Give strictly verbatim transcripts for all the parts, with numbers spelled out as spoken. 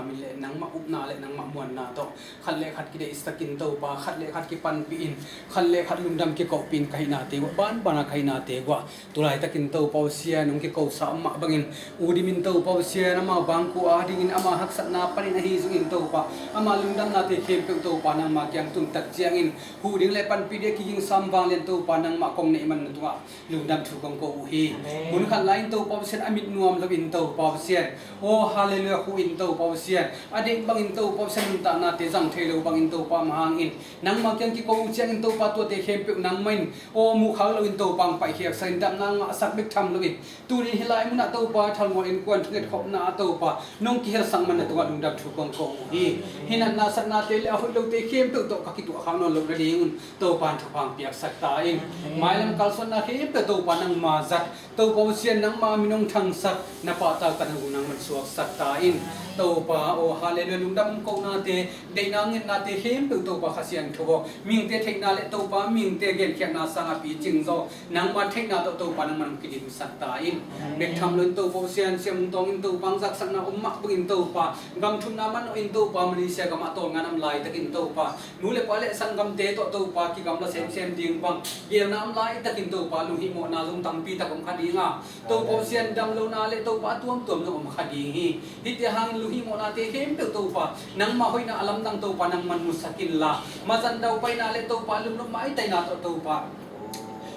Min le nangmah upna le nangmah muanna tawh khat le khat kideihsakin Topa, khat le khat kipanpihin, khat le khat lungdam kikohpihin ka hihnate guah, banbana ka hihnate guah, tulaitakin Topa Pasian hong kikosa om mah bangin, U Dim in Topa Pasian ama bangkua adingin ama haksatna panin ahi zongin Topa, ama lungdamnate khempeuh Topa nangma kiang tun tak ciangin, huh ding le panpih ding a kigingsa om vanglian Topa nangmah kong neih man na tungah lungdam thu kong ko uh hi. Amen. Hun khat lai-in Topa Pasian a mit nuam loin Topa Pasian, aw halleluiah, huh in Topa Pasian, a deih bangin Topa Pasian nuntaknate zang thei lo bangin Topa mah hangin nangma kiang kiko uh ciangin Topa tuate khempeuh nangmah in aw muhkhak loin Topa hong paikhiaksak in damna ngahsak bek tham loin, tuni-in hih lai munah Topa thalmual innkuan thungetkhopna ah Topa nong kihelsak man na tungah lungdam thu kong ko uh hi. Hih natna satnate le a hoih lote khempeuh tawh ka kituahkhak nawn loh nadingun Topa in thupha hong piaksak ta in. Amen. Mailam kalsuanna khempeuh Topa nangma zat, Topa Pasian nangma min hong thangsak, na pahtakna uh nangman suaksak ta in. Topa aw halleluiah, lungdam hong konate, deihna ngetnate khempeuh Topa Kha Siangtho aw, mihingte theihna le Topa mihingte genkhiatna sangah picing zaw, nangma theihna tawh Topa nangman hong kidimsak ta in. Amen. Bek tham loin Topa Pasian, Sia Mung Tawng in Topa hong zaksakna om mah bangin Topa, gam thumna manawhin Topa Malaysia gamah tawlnga nam laitakin Topa, nu le pa le sanggamte tawh Topa kigamla semsem ding bang geelna om laitakin Topa lunghihmawhna zong tampi tak om kha ding a, Topa Pasian damlohna le Topa a tuamtuam zong om kha ding hi. Hihte hangin lunghihmawhnate khempeuh Topa nangma hoihna a lamdang Topa nangman musak inla, mazan daupaina le Topa lungnop maitaina tawh Topa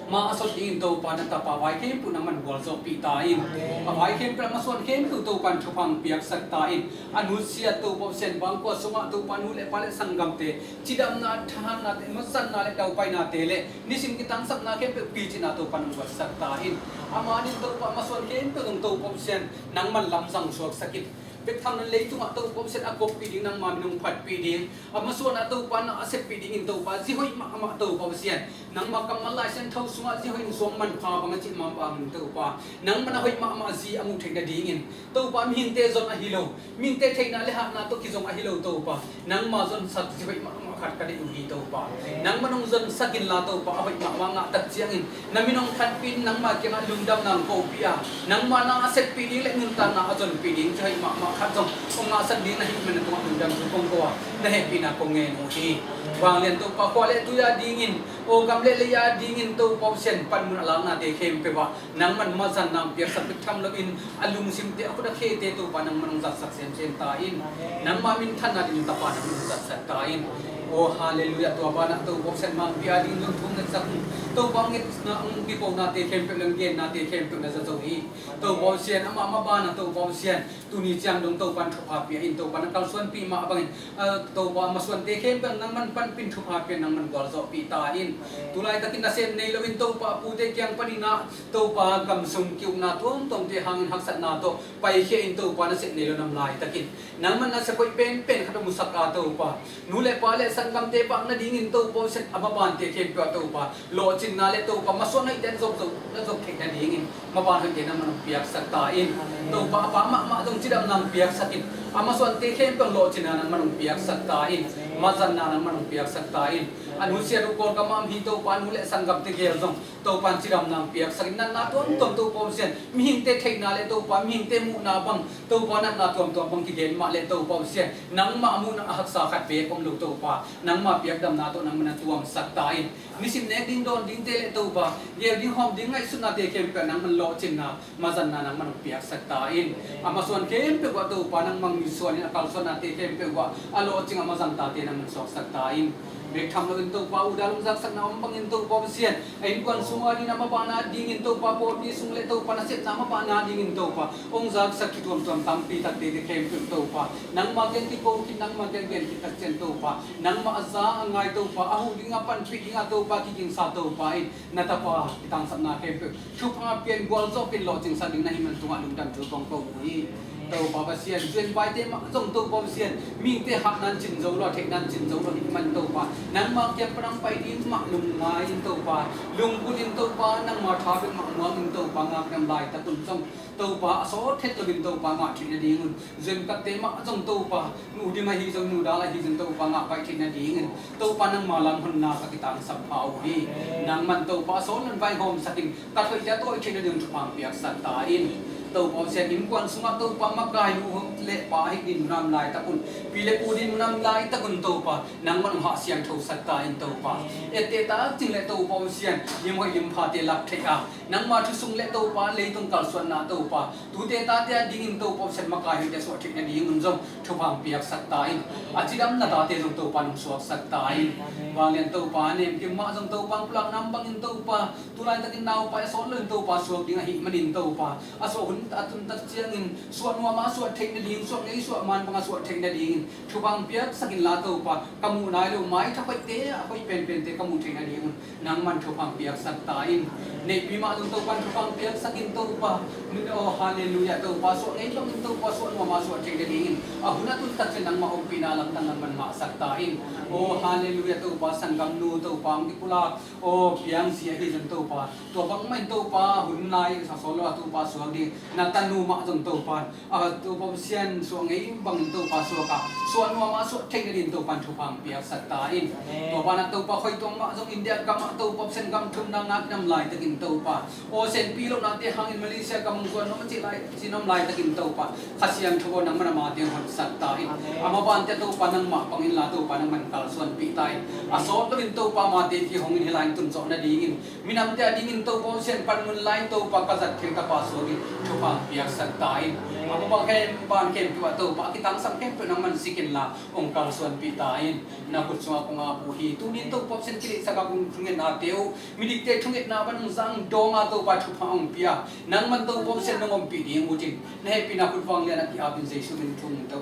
ma a sot dingin Topa na tapa vai khempeuh nangman gualzawhpih ta in. A vai khempeuh a masuan khempeuh Topa in thupha hong piaksak ta in. A nusiat Topa Pasian bangkua sungah Topa nu le pa le sanggamte cidamna thahatnate mazanna le daupainate le nisim kitangsapna khempeuh picihna Topa nong guatsak ta in. Ama ding Topa masuan khempeuh zong Topa Pasian nangman lamzang suaksak in. Bek tham loin leitungah Topa Pasian a koppih ding nangma min hong phatpih ding, a masuanah Topa na a seppih dingin Topa zi hoih mahmah Topa Pasian, nangma kammal Lai Siangtho sungah zi hoih in suang manpha bang a cih mah bangin Topa nangman a hoih mahmah zi a muh theih nadingin Topa mihingte zon ahi lo, mihingte theihna le hatna tawh kizong ahi lo Topa, nangma zonsak zi hoih mahmah khat ka deih uh hi Topa. Nangman hong zonsak inla Topa a hoih mahmah ngah tak ciangin na min hong phatpih in nangma kiangah lungdamna hong kopih a, nangma na a seppih ding le nuntakna a zonpih ding zi hoih mahmah khat zong hong ngahsak ding na hih man na tungah lungdam thu kong ko a, na hehpihna kong ngen uh hi. Vanglian Topa khua le tui a dingin, aw gam le lei a dingin Topa Pasian panmun a laknate khempeuh ah nangman mazanna hong piaksak bek tham loin a lungsimte a khut a khete Topa nangman hong zatsak semsem ta in. Amen. Nangma minthanna dingin Tapa nangman hong zatsak ta in. Aw halleluiah, tua banah Topa Pasian mangpi a dingin zong thu hong ngetsak un. Topa hong ngetna hong kikonate khempeuh le hong gennate khempeuh na za zo hi. Topa Pasian amah mah banah Topa Pasian tuni ciang dong Topa in thupha pia in, Topa na kalsuanpih mah bangin, ah, Topa masuante khempeuh nangman panpih in, thupha pia in, nangman gualzawhpih ta in. Amen. Tulaitakin nasem nei loin Topa pute kiang panin ah Topa gamsung ki-ukna tuamtuamte hangin haksatna tawh paikhia in Topa nasep nei lo nam laitakin nangman nasep hoih penpen khat hong musak a Topa, nu le pa le sanggamte vak nadingin Topa Pasian a mabante khempeuh ah Topa lawhcinna le Topa masuan hoihte na zop, zop, na zop theih nadingin maban hoihte nangman hong piaksak ta in. Amen. Topa a pa mahmah zong cidamna hong piaksak in, a masuante khempeuh lawhcinna nangman hong piaksak ta in. Amen. Mazanna nangman hong piaksak ta in. A nusiat uh Kawlgam ah om hi Topa, nu le sanggamte gel zong Topa in cidamna hong piaksak in, natna tuamtuam Topa Pasian, mihingte theihna le Topa mihingte muhna bang Topa natna tuamtuam bang kigen mah le Topa Pasian, nangmah a muhna a haksa khat beek om lo Topa, nangmah piak damna tawh nangmah na tuamsak ta in. Nisim nek ding dawn dingte le Topa gel ding hawm ding ngaihsutnate khempeuh nangman lawhcinna mazanna nangman hong piaksak ta in. A masuan khempeuh ah Topa nangmah misuan in a kalsuannate khempeuh ah a lawhcing a mazang tate nangman suaksak ta in. Bek tham loin Topa u da lungzaksakna om bangin Topa Pasian a innkuan sung a dingin a mabana dingin Topa pawlpi sung le Topa nasepna mabana dingin Topa hong zaksak thu tuamtuam tampi takte te khempeuh Topa nangma kiang kiko khit, nangma kiang gen khit tak ciang Topa nangmah a za a ngai Topa, a huh ding a panpih ding a Topa kigingsa Topa in na tapa kitangsapna khempeuh thupha pia in, gualzawhpih in, lawhcingsak ding na hih man tungah lungdam thu kong ko uh hi. Topa Pasian, zuan vaite mah zong Topa Pasian, mihingte hatna in cin zo lo, theihna in cin zo lo hih man Topa nangma kiang pan hong pai ding mah lungngai in Topa, lunggulh in Topa, nangma tha bek mah muang in Topa ngak dam laitak un zong Topa a sawt het loin Topa ngah theih nadingun, zuan katte mah zong Topa, nu Dim ahi zong, nu Dal ahi zong Topa ngah baih theih nadingin Topa nangma lam honna ka kitangsap pha uh hi. Nangman Topa a sawt loin vaihawmsak in, ka thoihte a tawi theih nading thupha hong piaksak ta in. Topa Pasian, innkuan sungah Topa, makai nu le pa hi dinmun a om laitak un, pi le pu dinmun a om laitak un Topa, nangman hong hah siangthosak ta in Topa. Etteh takciang le Topa Pasian, lim hoih lim phate lak theih a, nangma thu sung le Topa, leitung kalsuanna Topa, tute tate a dingin Topa Pasian, makai hoihte suah theih nadingun zong thupha hong piaksak ta in. A cidamna tate zong Topa, nong suaksak ta in. Vanglian Topa, a nemkim mah zong Topa, hong pulakna bangin Topa, tu laitakin naupai a sawt loin Topa, suak ding ahih manin Topa, a suah hun a tun tak ciangin suah nuam a suah theih nading, suah ngei suah man bang a suah theih nadingin thupha hong piaksak inla Topa, ka muh nai lo maitha hoihte, a hoih penpente ka muh theih nadingun nangman thupha hong piaksak ta in. Neihpi mah zong Topa, thupha hong piaksak in Topa. Aw, halleluiah Topa, suah ngei bangin Topa, suah nuam a suah theih nadingin a hun a tun tak ciang nangmah ompihna lamdang nangman ngahsak ta in. Aw, halleluiah Topa, sanggamnu Topa, hong kipulak, aw, piangsi ahi zong Topa, tua bangmah in Topa, hun lai a sawt lo a Topa, suak ding, na tanu mah zong Topa, a, Topa Pasian, suah ngei bangin Topa, suak a, suah nuam a suah theih nading Topa, thupha hong piaksak ta in. Amen. Tua banah Topa, khoituang mah zong India gam ah Topa Pasian, gam thumna ngak nam laitakin Topa, aw, senpi lohnate hangin Malaysia gam hong zuan nuam a ci lai, ci nuam laitakin Topa, Kha Siangtho aw, nangman amate hong honsak ta in. Amen. A mabante Topa, nangmah pang inla Topa, nangman kalsuanpih ta in. A sawt loin Topa, amate kihong in hih lai-in tun zawh nadingin, minamte a dingin Topa Pasian, panmun lai-in Topa, ka zat thei ka pa suak in thupha hong piaksak ta in. Amen. A mabang khempeuh, ban khempeuh ah Topa, a kitangsam khempeuh nangman sik inla hong kalsuanpih ta in. Na khut sungah kong ap uh hi. Tuni-in Topa Pasian, kileihsak a kong thungetnate uh, midikte thungetna bang zang dawng a Topa, thupha hong pia, nangman Topa Pasian, nong ompih ding uh cin, na hehpihna khut vanglian a ki-ap in Jesu min thum to,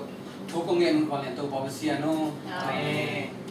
thu kong ngen uh vanglian Topa Pasian aw. Amen. Amen.